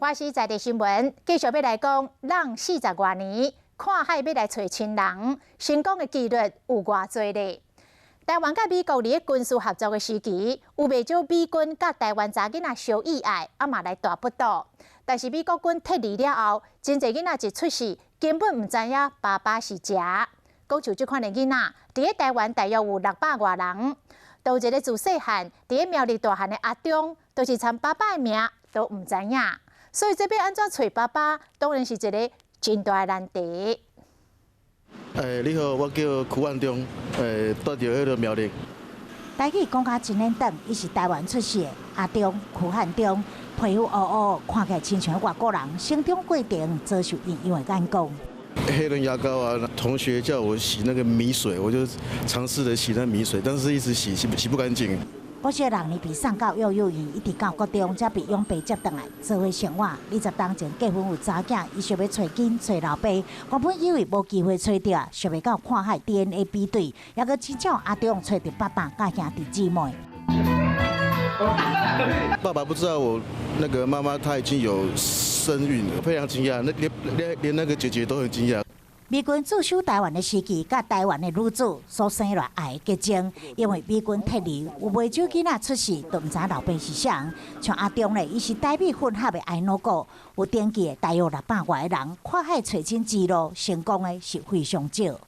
華視在地新聞繼續欲來講，人40外年看海欲來揣親人，成功的幾率有偌濟咧？台灣佮美國佇咧軍事合作的時期，有袂少美軍佮台灣查囡仔相意愛，啊嘛來大腹肚。但是美國軍撤離了後，真濟囡仔一出世，根本毋知影爸爸是誰。講像這款的囡仔，佇咧台灣大約有600外人。都有一个自細漢佇咧苗栗大漢的阿中，就是連爸爸的名都毋知影。所以這欲按怎揣爸爸，當然是一个真大的難題。欸，你好，我叫許漢中，欸，住佇彼个苗栗。台語講甲真輪轉，伊是台灣出世的阿中許漢中，皮膚烏烏，看起來親像外國人，成長過程遭受異樣的眼光。黑人牙膏啊，同學叫我洗那個米水，我就嘗試著洗那米水，但是一直洗洗不乾淨。國小六年被送到幼幼園，一直到國中才被養爸接轉來做伙生活。20冬前結婚有查囝，伊想欲揣囡揣老爸，原本以為無機會揣著，想袂到看海 DNA 比對，猶閣真正阿中揣著爸爸佮兄弟姊妹。爸爸不知道我那個媽媽她已經有身孕了，非常驚訝，那連那個姐姐都很驚訝。美軍駐守台灣的時期，佮台灣的女子所生落愛的結晶，因為美軍撤離，有袂少囡仔出世都毋知老爸是誰。像阿中咧，伊是台美混合的愛奴國，有登記的大約600外个人，看海揣親之路成功的是非常少。